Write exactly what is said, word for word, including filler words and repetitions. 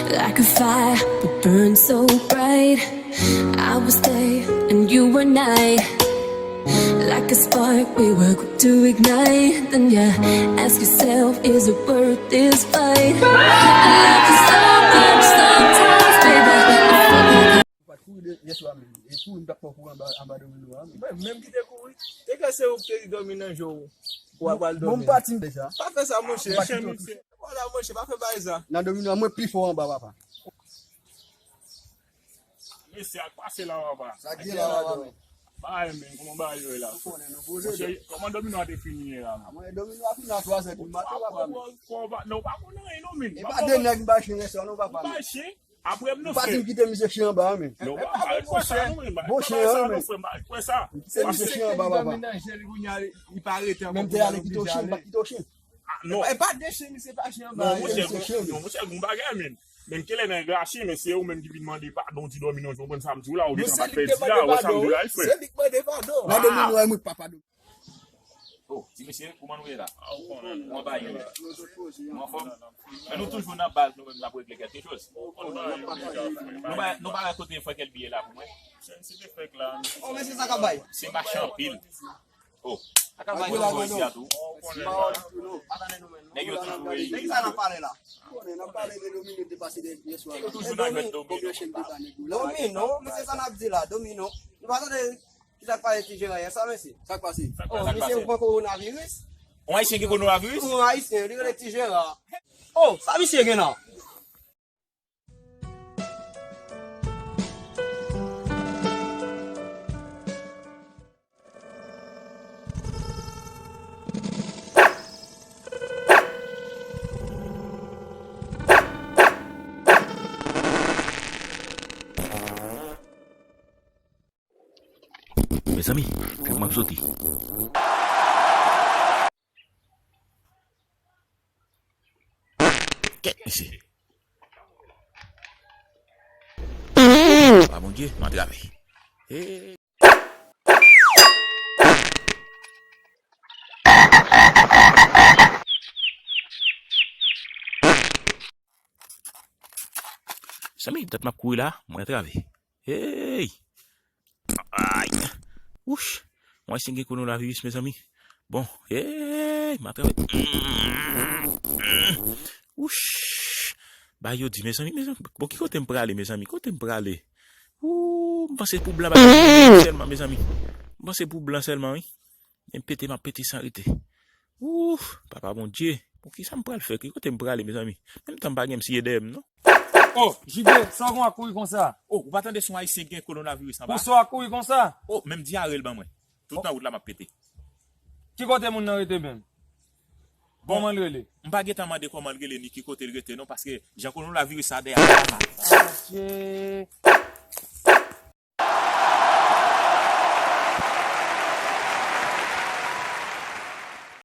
Like a fire, we burn so bright. I was day and you were night. Like a spark, we were quick to ignite. Then you ask yourself, is it worth this fight? Like a spark, sometimes, baby, I feel like Ou pa t kouri de yèswa menm. E kouri m t ap fè w kouri anba, anba domino a. Mwen menm ki te kouri. Te ka se ou ki te dòmi nan je w. Ou ap al dòmi. Bon, m pati m deja. Pa fè sa, monchè. Wala, monchè, pa fè bagay sa. Nan domino a, mwen pi fò anba, papa. Mesye, ak pase la, papa. Sa k gen la, papa. Bagay, men, kòman bagay yo ye la? Ou konnen, nou poze. Monchè, kòman domino a te fini ye la, men? Mwen, domino a fini a twa zè di maten, papa, men. Kò, kò, non, ou pa konn anyen, non, men. E pa de nèg m bay chen yèswa, non, papa, men. Ou bay chen? Apre m nan fè. Ou pa di m kite misye chen anba, men. Non, pa bay sa, non, men. Bon chen, men. Kite misye chen anba, papa. Menm te ale kite w chen, pa kite w chen. Ah, non. E pa de chen, misye pa chen anba. Non, monchè, non, monchè, gon bagay, men. Men kilè nèg la chen, men se ou menm ki vin mande padon, di dòmi non, ou konprann sa m di w la, ou deja pa t pèdi la, ou wè sa m di w la, frè. Se li k mande padon. Nan domino a, mwen pa padon. Oh, ti mesye, kòman nou ye la? Kòman bagay yo ye? Nou anfòm? Men nou toujou nan baz, nou menm n ap regle kèlke choz. Nou pa, nou pa wè kote frè Kèlbi ye la pou mwen? Oh, mesye, sa k ap bay? Se mache anpil. Oh, ak ap bay yo isi a tou. Nèg yo toujou reyini. Nèg sa n ap pale la? Konnen n ap pale de domino te pase de yèswa. Nèg yo toujou nan jwèt domino. Domino, mesye, sa n ap di la, domino. Nou pa tande ki sa k pase ti jeran yèswa, mesye? Sa k pase? Oh, mesye, ou pran kowonaviris? Yon ayisyen gen kowonaviris? Yon ayisyen, li rele ti jeran. Oh, sa misye gen la? Mezanmi, kèk m ap soti. Kèt mesye. Pa Bondye, m antrave. Hey. Mezanmi, dat m ap kouri la, mwen antrave. Hey! Ay! Wouch! Mwen si gen kowonaviris, mezanmi. Bon, hey! M atrape. Wouch! Bagay yo di, mezanmi, mezanmi. Bon, ki kote m prale, mezanmi? Kote m prale? Wou! M panse pou blan, bagay sèlman, mezanmi. M panse pou blan sèlman, wi. M pete, m ap pete san rete. Ouf, papa Bondye, bon, kisa m pral fè? Ki kote m prale, mezanmi? Menm tan m pa gen m siye dèyè m, non. Oh, J B, sa w gen w ap kouri konsa? Oh, ou pa tande se yon ayisyen ki gen kowonaviris anba? Pou sa w ap kouri konsa? Oh, menm dyare l ban mwen. Tout nan wout la m ap pete. Ki kote moun nan rete menm? Bon, kòman l rele? M pa gentan mande kòman l rele ni ki kote l rete, non, paske jan kowonaviris sa dèyè a. Adje.